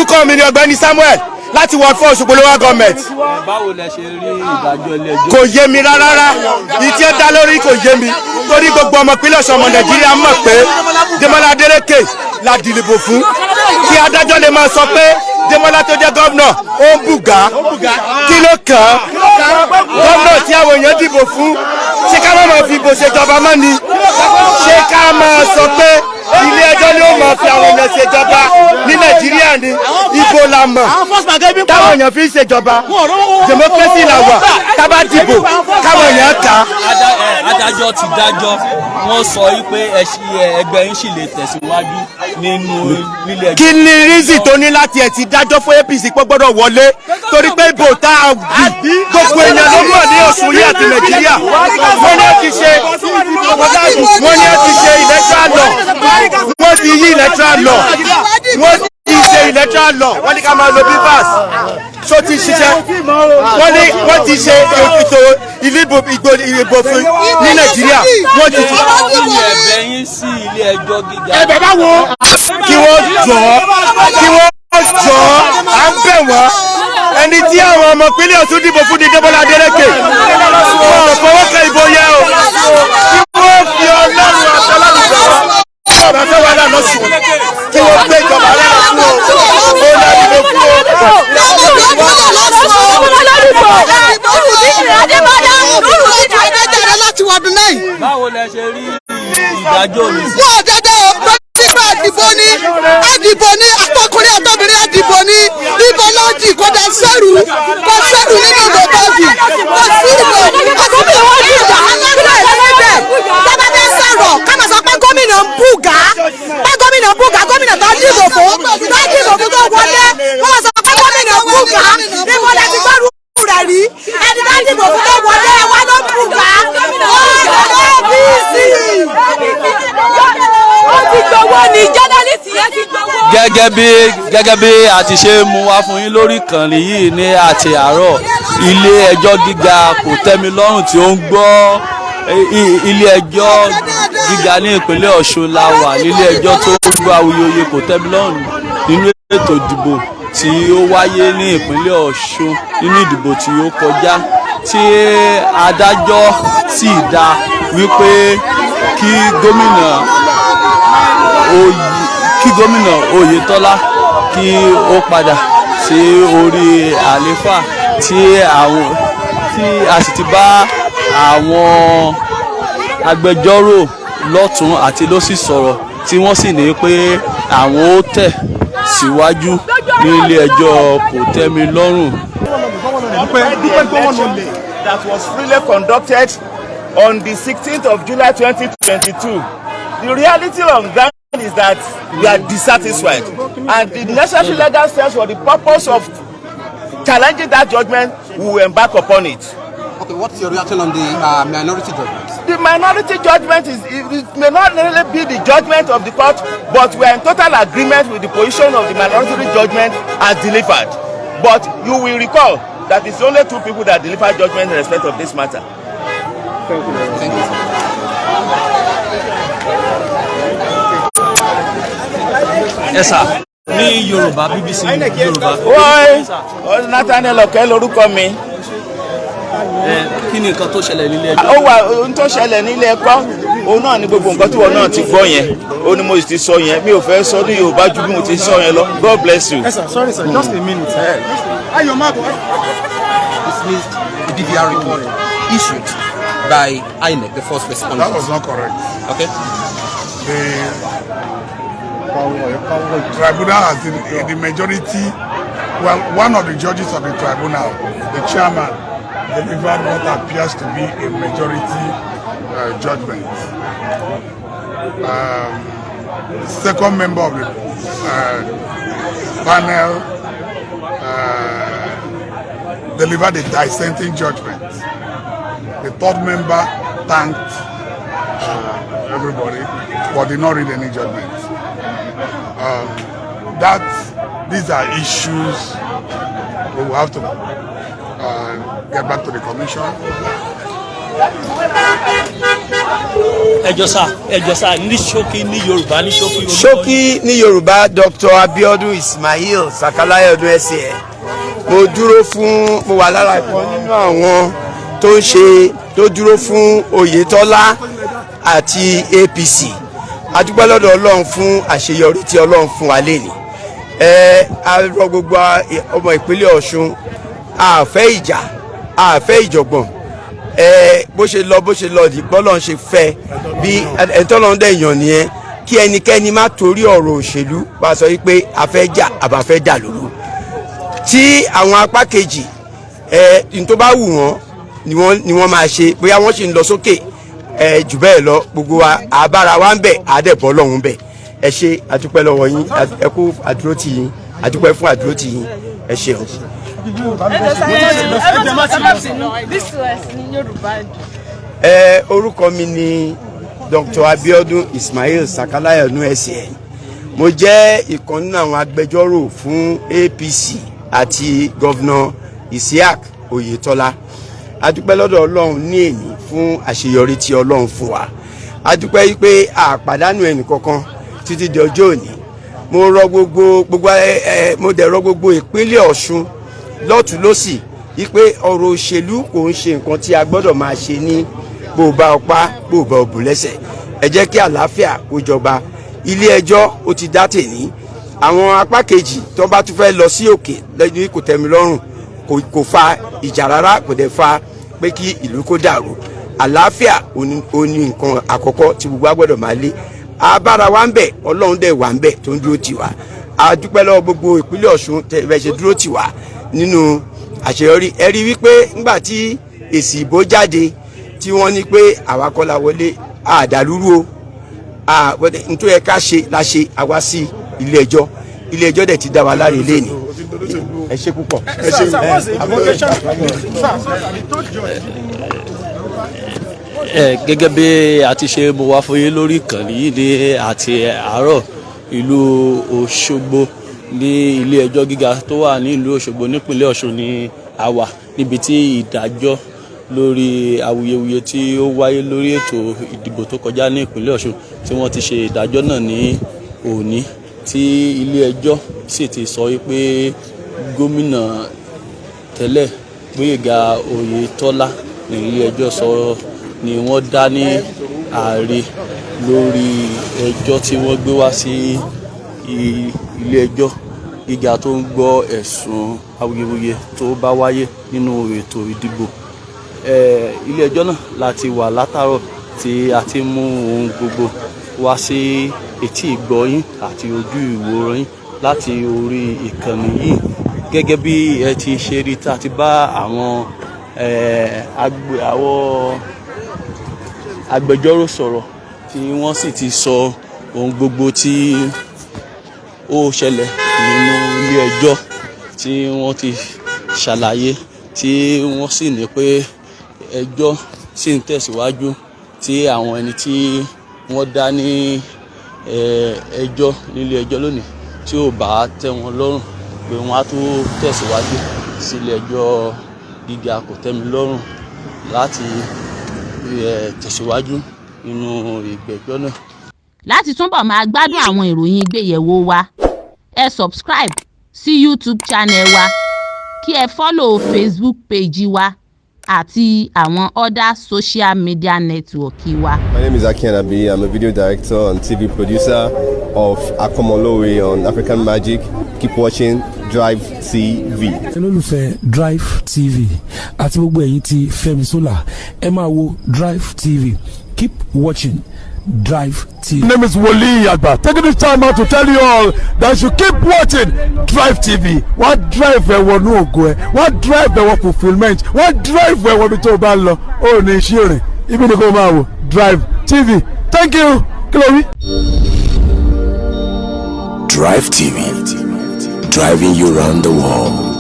Orúkọ mi ni Ọ̀gbẹ́ni Samuel láti Ward 4, Òṣogbo Local Government. Báwo lẹ ṣe rí ìdájọ́ ilé ẹjọ́? Kò yé mi rárá. Ìtí ẹ dá lórí kò yé mi, torí gbogbo ọmọ ìpínlẹ̀ Ọ̀ṣun, ọmọ Nàìjíríà mọ̀ pé Démọ́lá Adélékè la dìbò fún. Kí adájọ́ lè máa sọ pé Démọ́lá tó jẹ́ gómìnà ó ń bùgá, kí ló kàn án? Gómìnà tí àwọn èèyàn dìbò fún, ṣé ká má máa fi ìbò ṣèjọba mọ́ ni? Ṣé ká máa sọ pé ilé ẹjọ́ ni ó máa fi àwọn èèyàn ṣèjọba ní Nàìjíríà ni? Ìbò la mọ̀ táwọn èèyàn fi ń ṣèjọba. Democracy la wà. Tá bá dìbò, káwọn èèyàn kà á. Adájọ́ ti dájọ́, wọ́n sọ wípé ẹgbẹ́ yín sì lè tẹ̀síwájú nínú nílé ẹjọ́. Kí ni reason tó ní láti ẹ̀ ti dájọ́ fún APC pé gbọ́dọ̀ wọlé? Torí pé ìbò tá a dì, gbogbo èèyàn ló mọ̀ ní Ọ̀ṣun yìí àti Nàìjíríà. Wọ́n ní ó ti ṣe electoral law, wọ́n ti yí electoral law, wọ́n ti ṣe electoral law, wọ́n ní ká máa lo BVAS. So ti ṣiṣẹ́? Wọ́n ní wọ́n ti ṣe ètò ìdìbò ìbò fún ní Nàìjíríà, wọ́n ti Kí ni ẹ̀bẹ̀ yín sí ilé ẹjọ́ gíga? Ẹ̀bẹ̀ báwo? Kí wọ́n jọ̀ọ́, kí wọ́n jọ̀ọ́, à ń bẹ̀ wọ́n. Ẹni tí àwọn ọmọ ìpínlẹ̀ Ọ̀ṣun dìbò fún ni Débọ́lá Adélékè. Wọn ò fọwọ́ kan ìbò yẹ o. Kí wọ́n fi Ọlọ́run àtọ́lọ́run bẹ̀ wọ́n. Ọ̀rọ̀ fẹ́ wà lọ́sùn, kí wọ́n gbé ìjọba rẹ̀ fún o. Ó ládìbò fún o. Láti Ward 9. Báwo lẹ ṣe rí ìdájọ́ òní sí? Wọ́n dédé o, nípa àdìbò ni, àdìbò ni, àtọkùnrin àtọbìnrin, àdìbò ni. Ìbò lọ́ọ̀dì kò dẹ̀ sẹ́rù, kò sẹ́rù nínú ìbò tọ́ọ̀dì, kò sí ìbò. Gómìnà wọn bùgà níbẹ̀. Tábà fẹ́ sọ̀rọ̀, ká máa sọ pé gómìnà ń bùgà, pé gómìnà ń bùgà. Gómìnà tó dìbò fún, tó dìbò fún, tó wọlé, wọ́n sọ pé gómìnà ń bùgà. Níbo lẹ ti gbọ́rù rẹ̀ rí? Ẹni tó dìbò fún tó wọlé wá ló ń bùgà. APC. Ó ti gbowó ni, journalist yẹn ti gbowó. Gẹ́gẹ́ bí a ti ṣe mú wá fún yín lórí ìkànnì yìí ní àti àárọ̀, ilé ẹjọ́ gíga kò tẹ́mi lọ́rùn tí ó ń gbọ́ ilé ẹjọ́ gíga ní ìpínlẹ̀ Ọ̀ṣun la wà, nílé ẹjọ́ tó ń gbọ́ awuyewuye kò tẹ́mi lọ́rùn nínú ètò ìdìbò tí ó wáyé ní ìpínlẹ̀ Ọ̀ṣun nínú ìdìbò tí ó kọjá, tí adájọ́ sì dá wípé kí gómìnà Oyètọ́lá kí ó padà sí orí àléfà, tí àwọn tí a sì ti bá àwọn agbẹjọ́rò lọ́tún àti lósì sọ̀rọ̀, tí wọ́n sì ní pé àwọn ó tẹ̀ síwájú ní ilé ẹjọ́ kòtẹ́milọ́rùn. That was freely conducted on the 16th of July 2022. The reality on ground is that we are dissatisfied, and the necessary legal steps for the purpose of challenging that judgment, we will embark upon it. Okay, what's your reaction on the minority judgment? The minority judgment is, it may not really be the judgment of the court, but we are in total agreement with the position of the minority judgment as delivered. But you will recall that it's only two people that deliver judgment in respect of this matter. Thank you, sir. Ẹ sà, ní Yorùbá, BBC Yorùbá. Wọ́n Nathaniel Ọ̀kẹ́ lórúkọ mi. Ẹ kí ni nǹkan tó ṣẹlẹ̀ nílé ẹjọ́? Ó wà, ohun tó ṣẹlẹ̀ nílé ẹ̀kọ́, òun náà ni gbogbo nǹkan tí wọn náà ti gbọ́ yẹn, ó ní mo sì ti sọ yẹn. Mi ò fẹ́ sọ ní Yorùbá ju bí mo ti sọ yẹn lọ. God bless you. Yes, sir. Sorry, sir. Just a minute. Ayo, Marco. Dismissed the BVR report issued by INEC, the first respondent. That was not correct. Okay. The tribunal has the majority, well, one of the judges of the tribunal, the chairman, delivered what appears to be a majority judgment. The second member of the panel delivered a dissenting judgment. The third member thanked everybody, but did not read any judgment. That these are issues we will have to get back to the commission. Ẹ jọ̀ọ́ sà, ẹ jọ̀ọ́ sà, ní ṣókí ní Yorùbá, ní ṣókí, orúkọ yín. Ṣókí ní Yorùbá, Dr. Abiodun Ismail Sakalayodun SAN. Mo dúró fún, mo wà lára ìkan nínú àwọn tó ń ṣe, tó dúró fún Oyetola àti APC. A dúpẹ́ lọ́dọ̀ Ọlọ́run fún àṣeyọrí tí Ọlọ́run fún wa lénìí. Ẹ a rọ gbogbo ọmọ ìpínlẹ̀ Ọ̀ṣun, a fẹ́ ìjà, a fẹ́ ìjọ̀gbọ̀n. Ẹ bó ṣe lọ, bó ṣe lọ, di bọ́lọ̀ ń ṣe fẹ́, bí ẹ̀ńtọ́lọ́ ń dẹ̀ yàn nìyẹn. Kí ẹnikẹ́ni má torí ọ̀rọ̀ òṣèlú wá sọ wípé a fẹ́ jà àbá fẹ́ dà lóru. Tí àwọn apá kejì ẹ n tó bá wù wọ́n ni wọ́n máa ṣe, bóyá wọ́n sì ń lọ sókè ẹ jù bẹ́ẹ̀ lọ, gbogbo wa àbára wa ń bẹ̀, àdẹ̀bọ́ lọ́hùn bẹ̀. Ẹ ṣe, àdúpẹ́ lọ́wọ́ yín, ẹ kú àdúró tì yín, àdúpẹ́ fún àdúró tì yín, ẹ ṣeun. Ẹ má bínú, ní Yorùbá. Ẹ orúkọ mi ni Dr. Abiodun Ismail Sakalayonu SAN. Mo jẹ́ ìkan nínú àwọn agbẹjọ́rò fún APC àti Governor Isiaq Oyetola. A dúpẹ́ lọ́dọ̀ Ọlọ́run ní èní fún àṣeyọrí tí Ọlọ́run fún wa. A dúpẹ́ wípé a pàdánù ẹnì kankan títí di ọjọ́ òní. Mo rọ gbogbo ẹ ẹ mo dẹ̀ rọ gbogbo ìpínlẹ̀ Ọ̀ṣun lọ́tùn lósì wípé ọ̀rọ̀ òṣèlú kò ń ṣe nǹkan tí a gbọ́dọ̀ máa ṣe ní bó bá ọpá, bó bá òbò lẹ́sẹ̀. Ẹ jẹ́ kí àlàáfíà kó jọba. Ilé ẹjọ́ ó ti dá tèní. Àwọn apá kejì tó bá tún fẹ́ lọ sí òkè lẹ́yìn, kò tẹ́mi lọ́rùn, kò fa ìjà rárá, kò dẹ̀ fa pé kí ìlú kó dàrú. Àlàáfíà ó ní nǹkan àkọ́kọ́ tí gbogbo wa gbọ́dọ̀ máa lé. Abára wa ń bẹ̀, Ọlọ́run dẹ̀ wà ń bẹ̀ tó ń dúró tì wá. A dúpẹ́ lọ́wọ́ gbogbo ìpínlẹ̀ Ọ̀ṣun tẹ́ ẹ ṣe dúró tì wá nínú àṣeyọrí. Ẹ rí wípé ńgbà tí èsì ìbò jáde, tí wọ́n ní pé àwa kọ́ la wọlé, àdàlúrú o. Nítorí ẹ ká ṣe la ṣe, àwa sí ilé ẹjọ́, ilé ẹjọ́ dẹ̀ ti dá wa láre léni. Ẹ ṣe púpọ̀. Ẹ ṣe. Sir, what's the implication? Ẹ gẹ́gẹ́ bí a ti ṣe mú wá fún yín lórí ìkànnì yìí ní àti àárọ̀, ìlú Òṣogbo, ní ilé ẹjọ́ gíga tó wà ní ìlú Òṣogbo nípínlẹ̀ Ọ̀ṣun ní a wà, níbi tí ìdájọ́ lórí awuyewuye tí ó wáyé lórí ètò ìdìbò tó kọjá ní ìpínlẹ̀ Ọ̀ṣun, tí wọ́n ti ṣe ìdájọ́ náà ní òní, tí ilé ẹjọ́ sì ti sọ wípé gómìnà tẹ́lẹ̀ Gbóyèga Oyètọ́lá ní ilé ẹjọ́ sọ ni wọ́n dá ní ààrẹ lórí ẹjọ́ tí wọ́n gbé wá sí ilé ẹjọ́ gíga tó ń gbọ́ ẹ̀sùn awuyewuye tó bá wáyé nínú ètò ìdìbò. Ilé ẹjọ́ náà láti wà látàárọ̀ tí a ti mú ohun gbogbo wá sí etí ìgbọ́ yín àti ojú ìwòran yín láti orí ìkànnì yìí. Gẹ́gẹ́ bí ẹ ti ṣe rí tá a ti bá àwọn agbẹjọ́rò sọ̀rọ̀, tí wọ́n sì ti sọ ohun gbogbo tí ó ṣẹlẹ̀ nínú ilé ẹjọ́, tí wọ́n ti ṣàlàyé, tí wọ́n sì ní pé ẹjọ́ sì ń tẹ̀síwájú, tí àwọn ẹni tí wọ́n dá ní ẹjọ́ nílé ẹjọ́ lónìí, tí ò bá tẹ́ wọn lọ́rùn, pé wọ́n á tún tẹ̀síwájú sílé ẹjọ́ gíga kòtẹ́milọ́rùn láti tẹ̀síwájú nínú ìgbẹ́jọ́ náà. Láti túbọ̀ máa gbádùn àwọn ìròyìn ìgbéyẹ̀wò wa, ẹ subscribe sí YouTube channel wa, kí ẹ follow Facebook page wa àti àwọn other social media network wa. My name is Aki Anabi. I'm a video director and TV producer of Akomolowe on African Magic. Keep watching Drive TV. Olólùfẹ́ Drive TV àti gbogbo ẹ̀yin tí Fẹ́mi Sola, ẹ máa wo Drive TV. Keep watching Drive TV. My name is Wole Agba. Taking this time out to tell you all that you keep watching Drive TV. Wọ́n drive ẹ wọnú ògo ẹ, wọ́n drive ẹ wọ fulfilment, wọ́n drive ẹ wọ ibi tó o bá ń lọ. Ó ní iṣẹ́ rìn, ibi ni kò máa wò Drive TV. Thank you. Kí ló wí? Drive TV, driving you round the world.